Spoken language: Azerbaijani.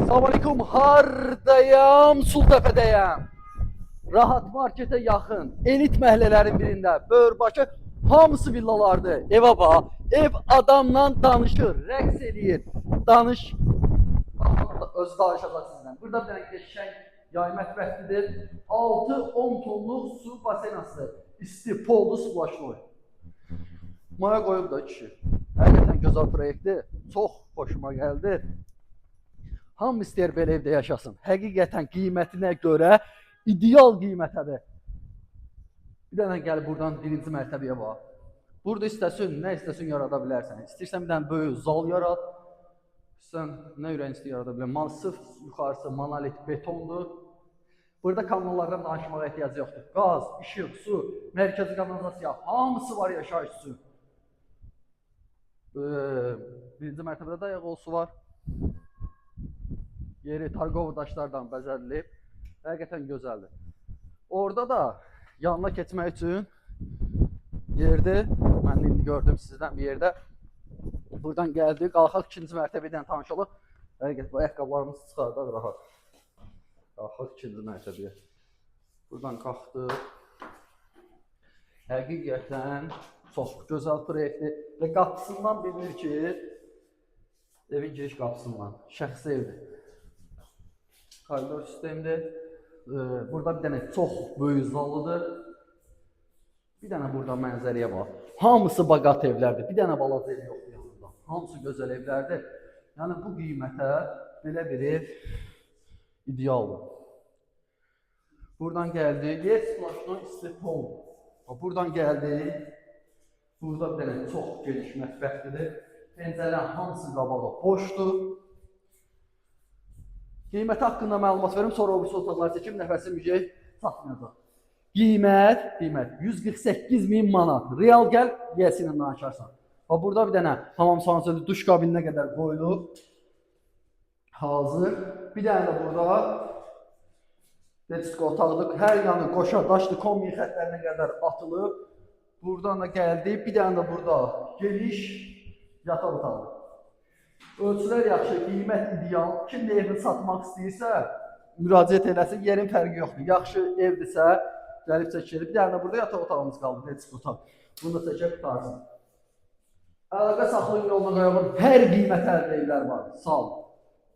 Salam aleyküm, hardayam? Sultəpədəyəm. Rahat marketə yaxın, elit məhəllələrin birində, Böyürbaşı hamısı villalardır. Evə bax, ev adamla danışır, rəqs eləyir. Danış, özü danışacaq sizlə. Burada bir dənə qəşəng yay mətbəxlidir. 6-10 tonluq su basenası. İsti, pollu, splaşnoy. Maya qoyub da kişi. Həqiqətən gözəl proyektdir. Çox xoşuma gəldi. Hamı istəyir belə evdə yaşasın. Həqiqətən qiymətinə görə ideal qiymətədir. Bir dənə gəl buradan birinci mərtəbəyə bax. Burada istəsin, nə istəsin yarada bilərsən. İstəyirsən bir dənə böyük zal yarat. Sən nə ürəyin istəyir yarada bilərsən. Sırf yuxarısı monolit betondur. Burada kanallardan danışmağa ehtiyac yoxdur. Qaz, işıq, su, mərkəzi kanalizasiya, hamısı var yaşayış üçün. Birinci mərtəbədə də ayaq olsu var. Yeri targov daşlardan bəzədilib. Həqiqətən gözəldir. Orada da yanına keçmək üçün yerdir. Mən indi gördüm sizdən bir yerdə. Buradan gəldik, qalxaq ikinci mərtəbə ilə tanış olaq. Həqiqət bu ayaqqabılarımızı çıxardaq rahat. Qalxaq ikinci mərtəbəyə. Buradan qalxdıq. Həqiqətən çox gözəl proyektdir və qapısından bilinir ki, evin giriş qapısından şəxsi evdir. Koridor sistemidir. Burada bir dənə çox böyük zalıdır. Bir dənə burada mənzərəyə bax. Hamısı baqat evlərdir. Bir dənə balaca ev yoxdur yanında. Hamısı gözəl evlərdir. Yəni bu qiymətə belə bir ev idealdır. Buradan gəldi. Yer splaşnoy isti pol. Bax, buradan gəldi. Burada bir dənə çox geniş mətbəxdir. Pəncərələrin hamısı qabağı boşdur. Qiyməti haqqında məlumat verim, sonra o birisi otaqları çəkim, nəfəsim çatmayacaq. Qiymət 148 min manat. Real gəl, yiyəsi ilə danışarsan. Bax, burada bir dənə hamam sansörü duş kabininə qədər qoyulub. Hazır. Bir dənə də burada Detski otaqdır. Hər yanı qoşa daşlı kombi xəttlərinə qədər atılıb. Buradan da gəldi. Bir dənə də burada geniş yataq otağı. Ölçülər yaxşı, qiymət ideal. Kim də evini satmaq istəyirsə, müraciət eləsin. Yerin fərqi yoxdur. Yaxşı evdirsə, gəlib çəkilir. Bir dənə də burada yataq otağımız qaldı, detski otaq. Bunu da çəkib qurtarsın. Əlaqə saxlayın, yoluna qoyalım. Hər qiymətə əldə evlər var. Sağ olun.